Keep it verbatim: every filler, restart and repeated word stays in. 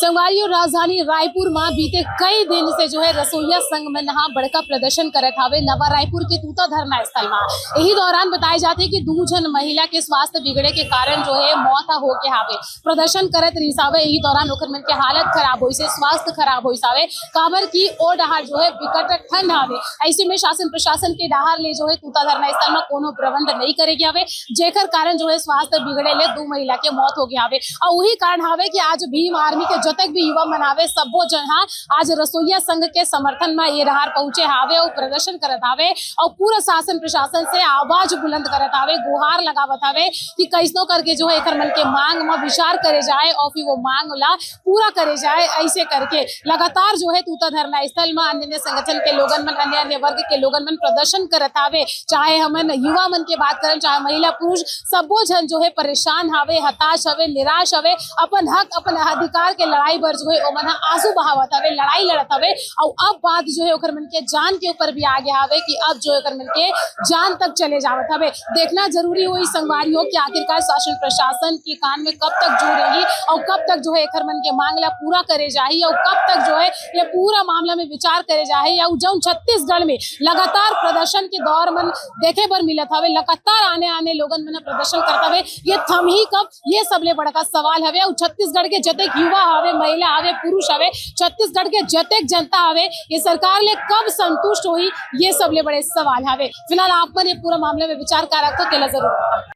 संगवारी, राजधानी रायपुर म बीते कई दिन से जो है रसोइया संघ मन ह बड़का प्रदर्शन करत हावे नवा रायपुर के तूता धरना स्थल म। यही दौरान बताए जाथे कि दू झन महिला के स्वास्थ्य बिगड़े के कारण जो है मौत ह होके हावे। प्रदर्शन करत रहिस हावे, यही दौरान ओखर मन के हालत खराब होइस हे, स्वास्थ्य खराब होइस हावे, काबर कि ओ डहार जो है बिकट ठंड हावे। ऐसे में शासन प्रशासन के डहार ले जो है तूता धरना स्थल म कोनो प्रबंध नहीं करे गे हावे, जेकर कारण जो है स्वास्थ्य बिगड़े ले दू महिला के मौत हो गे हावे। और वही कारण हावे कि आज भीम आर्मी के जतक भी युवा मन हावे, सब्बो जन ह आज रसोइया संघ के समर्थन म ये डहार पहुंचे हावे और प्रदर्शन करत हावे और पूरा शासन प्रशासन से आवाज बुलंद करत हावे, गुहार लगावत हावे कि कैसनो करके जो है एकर मन के मांग म विचार करे जाए और फिर वो मांग ला पूरा करे जाए। ऐसे करके लगातार जो है तूता धरना स्थल म अन्य अन्य संगठन के लोगन मन, अन्य अन्य वर्ग के लोगन मन प्रदर्शन करत हावे, चाहे हमन युवा मन के बात करन, चाहे महिला पुरुष, सब्बो झन जो है परेशान हावे, हताश हवे, निराश हवे, अपन हक, अपन अधिकार के लड़ाई बर जो है ओमन ह आंसू बहावत हवे, लड़ाई लड़त हवे। और अब बात जो है ओकर मन के जान के ऊपर भी आ गया हवे कि अब जो है ओकर मन के जान तक चले जावत हवे। देखना जरूरी होही संगवारी हो कि आखिरकार शासन प्रशासन के कान में कब तक जू रही और कब तक जो है एकर मन के मांग ला पूरा करे जाही और कब तक जो है ये पूरा मामला में विचार करे जाही। और जौन छत्तीसगढ़ में लगातार प्रदर्शन के दौर मन देखे बर मिलत हवे, लगातार आने आने लोगन मन प्रदर्शन करत हवे, ये थमही कब, ये सबले बड़का सवाल हवे। और छत्तीसगढ़ के जतेक युवा हवे, महिला हवे, पुरुष हवे, छत्तीसगढ़ के जतेक जनता हवे, ये सरकार ले कब संतुष्ट होही, ये सबले बड़े सवाल हवे। फिलहाल आप मन ये पूरा मामला में विचार का रखथो, तेला जरूर बताओ।